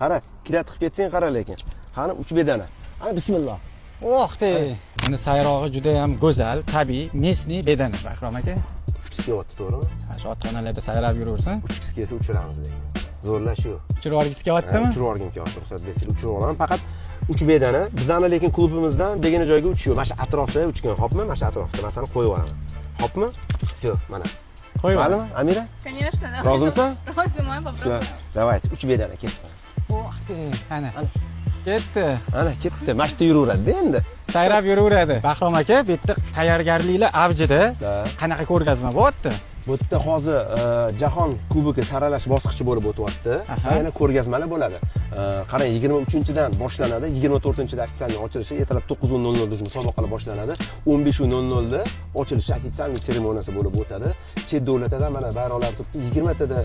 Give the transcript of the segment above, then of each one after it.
Qara, kilat qilib ketsang, qara lekin. Qani, uch bedana. Ana, bismillah. Oh de. Buni sayrog'i juda ham go'zal, tabiiy, местный bedana, Bahrom aka. Uchgisi kelyapti, to'g'rimi? Ha, shu otxonalarda sayrab yuraversin. Uchgisi kelsa, uchiramiz lekin. Zo'rlash yo'q. Uchirib yuborgisi kelyaptimi? Uchirib yuborgim kelyapti, ruxsat bersangiz, uchirib yuboraman. Faqat uch bedana. Bizani lekin klubimizdan begona joyga uchish yo'q. Mana shu atrofda uchgan, xo'pmi? Mana shu atrofda masalan qo'yib yuboraman. Xo'pmi? Всё, mana. Qo'yib. Maylimi, Amira? Конечно, да. Rozimisan? Roziman, Всё, попробуем. давайте, uch bedana ketdi. Oh de, ana. Ketdi. Ana, ketdi. Mana shu yerda yuraveradi endi. Sayrab yuraveradi. Bahrom aka, bu yerda tayyorgarliklar avjida. Да. Qanaqa ko'rgazma bo'lyapti? Bu yerda hozir Jahon Kuboki saralash bosqichi bo'lib o'tyapti va yana ko'rgazmalar bo'ladi. Qarang, 23-dan boshlanadi, 24-da официальный ochilishi, ertalab 9:00 da musobaqalar boshlanadi. 15:00 da ochilishi, официальный seremoniyasi bo'lib o'tadi. Chet davlatlardan mana bayroqlar turibdi. 20 tada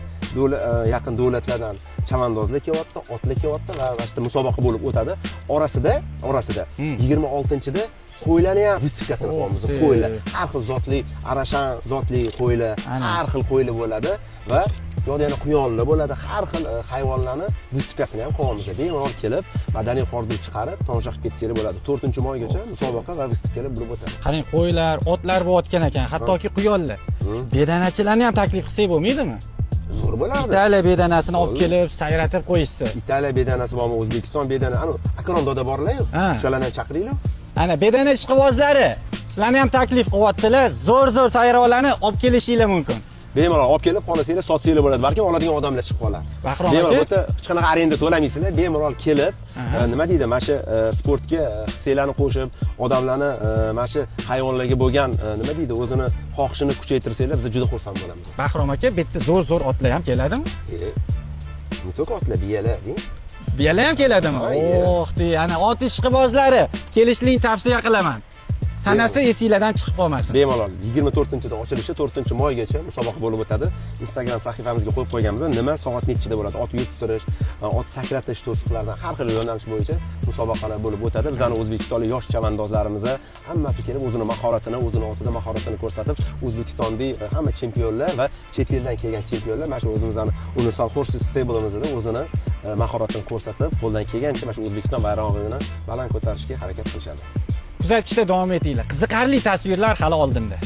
yaqin davlatlardan chavandozlar kelyapti, otlar kelyapti va mana shu yerda musobaqa bo'lib o'tadi. Orasida 26-da qo'ylarni ham выставка sini qilyapmiz. Ты. Qo'ylar, har xil zotli, arashan zotli qo'ylar, Ana. har xil qo'ylar bo'ladi va bu yoqda yana quyonlar bo'ladi, har xil hayvonlarni выставка sini ham qilyapmiz. Bemalol kelib, madaniy hordiq chiqarib, tomosha qilib ketsanglar bo'ladi. 4-maygacha musobaqa va выставка lar bo'lib o'tadi. Qarang, qo'ylar, otlar bo'layotgan ekan, hattoki quyonlar. Bedanachilarni ham taklif qilsak bo'lmaydimi? Zo'r bo'lardi. Italiya bedanasini olib Zo'r. kelib, sayratib qo'yishsa. Italiya bedanasi bormi, O'zbekiston bedana, anu Akrom doda borlar-yu, o'shalarni ham chaqiringlar. Ana, bedana ishqibozlari, sizlarni ham taklif qilyaptilar. Zo'r-zo'r sayroqlarni olib kelishinglar mumkin. Bemalol olib kelib, xohlasanglar sotsanglar bo'ladi, balkim oladigan odamlar chiqib qolar. Bahrom Bemalol aka. bu yerda hech qanaqa arenda to'lamaysizlar, bemalol kelib, nima deydi, mana shu sportga hissanglarni qo'shib, odamlarni mana shu hayvonlarga bo'lgan nima deydi, o'zini xohishini kuchaytirsanglar, biz juda xursand bo'lamiz. Bahrom aka, bu yerda zo'r-zo'r otlar ham keladimi? Не только otlar, biyalar deng. Biyalar ham keladimi? Ha, iya. Oh, de, ana ot ishqibozlari kelishlikni tavsiya qilaman. Sanasi esinglardan chiqib qolmasin. Bemalol 24-da ochilishi, 4-maygacha musobaqa bo'lib o'tadi. Instagram sahifamizga qo'yib qo'yganmiz, nima, soat nechida bo'ladi, ot yurttirish, ot sakratish to'siqlardan, har xil yo'nalish bo'yicha musobaqalar bo'lib o'tadi. Bizani o'zbekistonlik yosh chavandozlarimiz hammasi kelib, o'zini mahoratini, o'zini otida mahoratini ko'rsatib, O'zbekistondagi hamma chempionlar va chet eldan kelgan chempionlar mana shu o'zimizni Universal Horses Stable'imizda o'zini mahoratini ko'rsatib, qo'ldan kelgancha mana shu O'zbekiston bayrog'ini baland ko'tarishga harakat qilishadi. Kuzatishda davom etinglar. Qiziqarli tasvirlar hali oldinda.